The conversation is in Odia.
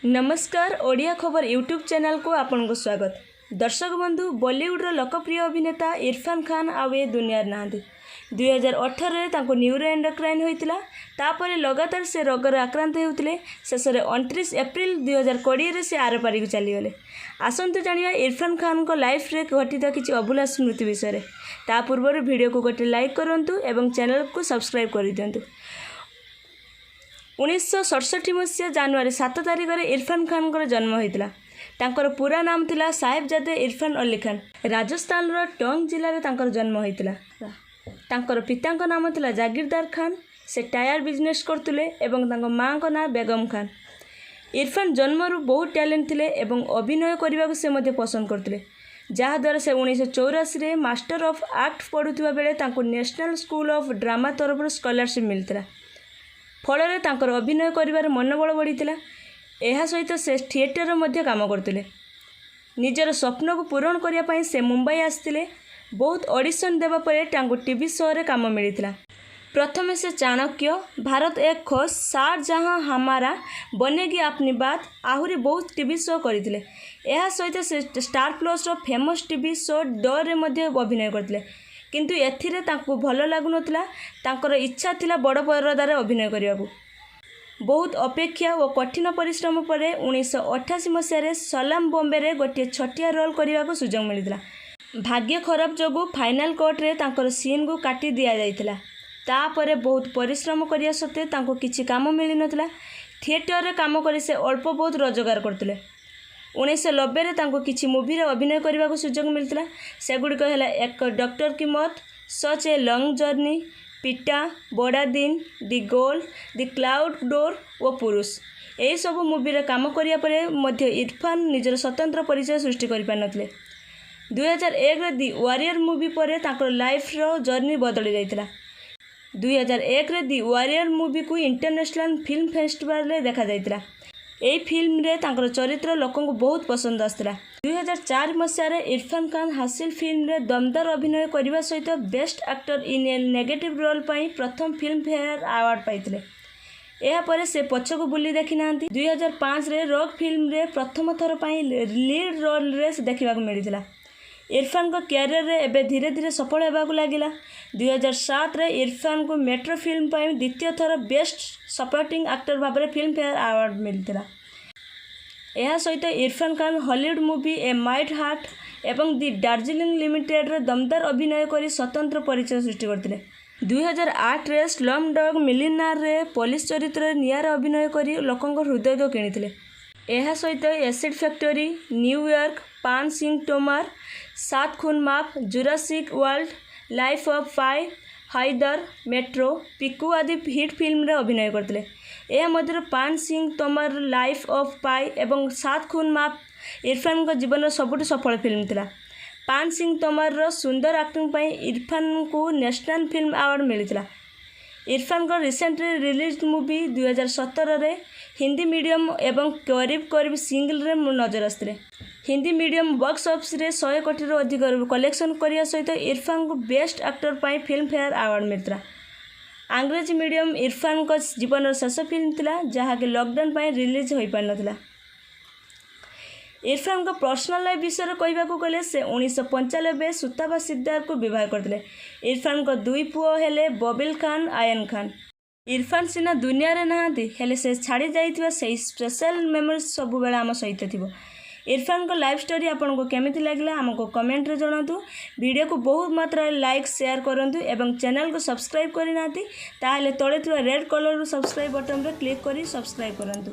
ନମସ୍କାର, ଓଡ଼ିଆ ଖବର ୟୁଟ୍ୟୁବ୍ ଚ୍ୟାନେଲକୁ ଆପଣଙ୍କୁ ସ୍ୱାଗତ। ଦର୍ଶକ ବନ୍ଧୁ, ବଲିଉଡ଼ର ଲୋକପ୍ରିୟ ଅଭିନେତା ଇରଫାନ ଖାନ ଆଉ ଏ ଦୁନିଆରେ ନାହାନ୍ତି। 2018ରେ ତାଙ୍କୁ ନ୍ୟୁରୋ ଏଣ୍ଡୋକ୍ରାଇନ୍ ହୋଇଥିଲା। ତାପରେ ଲଗାତାର ସେ ରୋଗରେ ଆକ୍ରାନ୍ତ ହେଉଥିଲେ। ଶେଷରେ 29 ଏପ୍ରିଲ 2020ରେ ସେ ଆରପାରିକୁ ଚାଲିଗଲେ। ଆସନ୍ତୁ ଜାଣିବା ଇରଫାନ ଖାନଙ୍କ ଲାଇଫରେ ଘଟିଥିବା କିଛି ଅଭୁଲା ସ୍ମୃତି ବିଷୟରେ। ତା ପୂର୍ବରୁ ଭିଡ଼ିଓକୁ ଗୋଟେ ଲାଇକ୍ କରନ୍ତୁ ଏବଂ ଚ୍ୟାନେଲକୁ ସବସ୍କ୍ରାଇବ୍ କରିଦିଅନ୍ତୁ। 1967 ମସିହା ଜାନୁଆରୀ 7 ତାରିଖରେ ଇରଫାନ ଖାନଙ୍କର ଜନ୍ମ ହୋଇଥିଲା। ତାଙ୍କର ପୁରା ନାମ ଥିଲା ସାହେବଜାଦେ ଇରଫାନ ଅଲି ଖାନ। ରାଜସ୍ଥାନର ଟଙ୍କ ଜିଲ୍ଲାରେ ତାଙ୍କର ଜନ୍ମ ହୋଇଥିଲା। ତାଙ୍କର ପିତାଙ୍କ ନାମ ଥିଲା ଜାଗିରଦାର ଖାନ, ସେ ଟାୟାର ବିଜନେସ୍ କରୁଥିଲେ ଏବଂ ତାଙ୍କ ମାଆଙ୍କ ନାଁ ବେଗମ ଖାନ। ଇରଫାନ ଜନ୍ମରୁ ବହୁତ ଟ୍ୟାଲେଣ୍ଟ ଥିଲେ ଏବଂ ଅଭିନୟ କରିବାକୁ ସେ ମଧ୍ୟ ପସନ୍ଦ କରୁଥିଲେ, ଯାହାଦ୍ୱାରା ସେ 1984ରେ ମାଷ୍ଟର ଅଫ୍ ଆର୍ଟ ପଢ଼ୁଥିବା ବେଳେ ତାଙ୍କୁ ନ୍ୟାସନାଲ୍ ସ୍କୁଲ ଅଫ୍ ଡ୍ରାମା ତରଫରୁ ସ୍କଲାରସିପ୍ ମିଳିଥିଲା। ଫଳରେ ତାଙ୍କର ଅଭିନୟ କରିବାର ମନୋବଳ ବଢ଼ିଥିଲା। ଏହା ସହିତ ସେ ଥିଏଟରରେ ମଧ୍ୟ କାମ କରୁଥିଲେ। ନିଜର ସ୍ୱପ୍ନକୁ ପୂରଣ କରିବା ପାଇଁ ସେ ମୁମ୍ବାଇ ଆସିଥିଲେ। ବହୁତ ଅଡ଼ିସନ୍ ଦେବା ପରେ ତାଙ୍କୁ ଟିଭି ଶୋରେ କାମ ମିଳିଥିଲା। ପ୍ରଥମେ ସେ ଚାଣକ୍ୟ, ଭାରତ ଏକ ଖୋଜ, ସାରା ଜହାଁ ହମାରା, ବନେଗି ଆପନି ବାତ, ଆହୁରି ବହୁତ ଟିଭି ଶୋ କରିଥିଲେ। ଏହା ସହିତ ସେ ଷ୍ଟାର ପ୍ଲସ୍ର ଫେମସ୍ ଟିଭି ଶୋ ଡରରେ ମଧ୍ୟ ଅଭିନୟ କରିଥିଲେ। କିନ୍ତୁ ଏଥିରେ ତାଙ୍କୁ ଭଲ ଲାଗୁନଥିଲା। ତାଙ୍କର ଇଚ୍ଛା ଥିଲା ବଡ଼ ପରଦାରେ ଅଭିନୟ କରିବାକୁ। ବହୁତ ଅପେକ୍ଷା ଓ କଠିନ ପରିଶ୍ରମ ପରେ 1988 ମସିହାରେ ସଲାମ ବମ୍ବେରେ ଗୋଟିଏ ଛୋଟିଆ ରୋଲ୍ କରିବାକୁ ସୁଯୋଗ ମିଳିଥିଲା। ଭାଗ୍ୟ ଖରାପ ଯୋଗୁଁ ଫାଇନାଲ୍ କଟ୍ରେ ତାଙ୍କର ସିନ୍କୁ କାଟି ଦିଆଯାଇଥିଲା। ତାପରେ ବହୁତ ପରିଶ୍ରମ କରିବା ସତ୍ତ୍ୱେ ତାଙ୍କୁ କିଛି କାମ ମିଳିନଥିଲା। ଥିଏଟରରେ କାମ କରି ସେ ଅଳ୍ପ ବହୁତ ରୋଜଗାର କରୁଥିଲେ। 1990ରେ ତାଙ୍କୁ କିଛି ମୁଭିରେ ଅଭିନୟ କରିବାକୁ ସୁଯୋଗ ମିଳିଥିଲା। ସେଗୁଡ଼ିକ ହେଲା ଏକ ଡକ୍ଟର କି ମୌତ, ସଚ୍ ଏ ଲଙ୍ଗ୍ ଜର୍ଣ୍ଣି, ପିଟା, ବଡ଼ା ଦିନ, ଦି ଗୋଲ୍, ଦି କ୍ଲାଉଡ୍ ଡୋର୍ ଓ ପୁରୁଷ। ଏହିସବୁ ମୁଭିରେ କାମ କରିବା ପରେ ମଧ୍ୟ ଇରଫାନ ନିଜର ସ୍ୱତନ୍ତ୍ର ପରିଚୟ ସୃଷ୍ଟି କରିପାରିନଥିଲେ। 2001ରେ ଦି ୱାରିୟର ମୁଭି ପରେ ତାଙ୍କର ଲାଇଫର ଜର୍ଣ୍ଣି ବଦଳି ଯାଇଥିଲା। 2001ରେ ଦି ୱାରିୟର ମୁଭିକୁ ଇଣ୍ଟରନ୍ୟାସନାଲ୍ ଫିଲ୍ମ ଫେଷ୍ଟିଭାଲରେ ଦେଖାଯାଇଥିଲା। ଏହି ଫିଲ୍ମରେ ତାଙ୍କର ଚରିତ୍ର ଲୋକଙ୍କୁ ବହୁତ ପସନ୍ଦ ଆସିଥିଲା। 2004 ମସିହାରେ ଇରଫାନ ଖାନ ହାସିଲ ଫିଲ୍ମରେ ଦମଦାର ଅଭିନୟ କରିବା ସହିତ Best Actor in a Negative Role ପାଇଁ ପ୍ରଥମ ଫିଲ୍ମ ଫେୟାର ଆୱାର୍ଡ଼ ପାଇଥିଲେ। ଏହାପରେ ସେ ପଛକୁ ବୁଲି ଦେଖିନାହାନ୍ତି। 2005ରେ ରକ୍ ଫିଲ୍ମରେ ପ୍ରଥମ ଥର ପାଇଁ ଲିଡ୍ ରୋଲରେ ଦେଖିବାକୁ ମିଳିଥିଲା। ଇରଫାନଙ୍କ କ୍ୟାରିୟରରେ ଏବେ ଧୀରେ ଧୀରେ ସଫଳ ହେବାକୁ ଲାଗିଲା। 2007ରେ ଇରଫାନଙ୍କୁ ମେଟ୍ରୋ ଫିଲ୍ମ ପାଇଁ ଦ୍ୱିତୀୟ ଥର ବେଷ୍ଟ ସପୋର୍ଟିଂ ଆକ୍ଟର ଭାବରେ ଫିଲ୍ମ ଫେୟାର ଆୱାର୍ଡ଼ ମିଳିଥିଲା। ଏହା ସହିତ ଇରଫାନ ଖାନ ହଲିଉଡ଼ ମୁଭି ଏ ମାଇଟି ହାର୍ଟ ଏବଂ ଦି ଦାର୍ଜିଲିଂ ଲିମିଟେଡରେ ଦମଦାର ଅଭିନୟ କରି ସ୍ୱତନ୍ତ୍ର ପରିଚୟ ସୃଷ୍ଟି କରିଥିଲେ। 2008ରେ ସ୍ଲମ୍ ଡଗ୍ ମିଲିନାରରେ ପୋଲିସ ଚରିତ୍ରରେ ନିଆରା ଅଭିନୟ କରି ଲୋକଙ୍କ ହୃଦୟକୁ କିଣିଥିଲେ। ଏହା ସହିତ ଏସିଡ୍ ଫ୍ୟାକ୍ଟରୀ, ନ୍ୟୁୟର୍କ, ପାନ ସିଂ ତୋମାର, ସାତ ଖୁନ ମାଫ, ଜୁରାସିକ୍ ୱାର୍ଲଡ, ଲାଇଫ୍ ଅଫ୍ ପାଇ, ହାଇଦର, ମେଟ୍ରୋ, ପିକୁ ଆଦି ହିଟ୍ ଫିଲ୍ମରେ ଅଭିନୟ କରିଥିଲେ। ଏହା ମଧ୍ୟରୁ ପାନ ସିଂ ତୋମାର, ଲାଇଫ୍ ଅଫ୍ ପାଇ ଏବଂ ସାତ ଖୁନ ମାଫ ଇରଫାନଙ୍କ ଜୀବନର ସବୁଠୁ ସଫଳ ଫିଲ୍ମ ଥିଲା। ପାନ ସିଂ ତୋମାରର ସୁନ୍ଦର ଆକ୍ଟିଂ ପାଇଁ ଇରଫାନଙ୍କୁ ନ୍ୟାସନାଲ୍ ଫିଲ୍ମ ଆୱାର୍ଡ଼ ମିଳିଥିଲା। ଇରଫାନଙ୍କ ରିସେଣ୍ଟଲି ରିଲିଜ୍ ମୁଭି 2017ରେ ହିନ୍ଦୀ ମିଡ଼ିୟମ ଏବଂ କରିବ କରିବ ସିଙ୍ଗଲରେ ନଜର ଆସିଥିଲେ। ହିନ୍ଦୀ ମିଡ଼ିୟମ ବକ୍ସ ଅଫିସରେ 100 କୋଟିରୁ ଅଧିକ କଲେକ୍ସନ୍ କରିବା ସହିତ ଇରଫାନଙ୍କୁ ବେଷ୍ଟ ଆକ୍ଟର ପାଇଁ ଫିଲ୍ମ ଫେୟାର ଆୱାର୍ଡ଼ ମିଳିଥିଲା। ଆଙ୍ଗ୍ରେଜ ମିଡ଼ିୟମ ଇରଫାନଙ୍କ ଜୀବନର ଶେଷ ଫିଲ୍ମ ଥିଲା, ଯାହାକି ଲକଡାଉନ୍ ପାଇଁ ରିଲିଜ୍ ହୋଇପାରିନଥିଲା। ଇରଫାନଙ୍କ ପର୍ସନାଲ ଲାଇଫ୍ ବିଷୟରେ କହିବାକୁ ଗଲେ, ସେ 1995 ସୁତାପା ସିକଦାରଙ୍କୁ ବିବାହ କରିଥିଲେ। ଇରଫାନଙ୍କ ଦୁଇ ପୁଅ ହେଲେ ବବିଲ ଖାନ, ଆୟନ ଖାନ। ଇରଫାନ ସିନା ଦୁନିଆରେ ନାହାନ୍ତି, ହେଲେ ସେ ଛାଡ଼ି ଯାଇଥିବା ସେହି ସ୍ପେଶାଲ ମେମୋରିଜ୍ ସବୁବେଳେ ଆମ ସହିତ ଥିବ। ଇରଫାନଙ୍କ ଲାଇଫ୍ ଷ୍ଟୋରି ଆପଣଙ୍କୁ କେମିତି ଲାଗିଲା, ଆମକୁ କମେଣ୍ଟରେ ଜଣାନ୍ତୁ। ଭିଡ଼ିଓକୁ ବହୁତ ମାତ୍ରାରେ ଲାଇକ୍, ସେୟାର କରନ୍ତୁ ଏବଂ ଚ୍ୟାନେଲକୁ ସବସ୍କ୍ରାଇବ୍ କରିନାହାନ୍ତି ତାହେଲେ ତଳେ ଥିବା ରେଡ୍ କଲର୍ର ସବସ୍କ୍ରାଇବ୍ ବଟନରେ କ୍ଲିକ୍ କରି ସବସ୍କ୍ରାଇବ୍ କରନ୍ତୁ।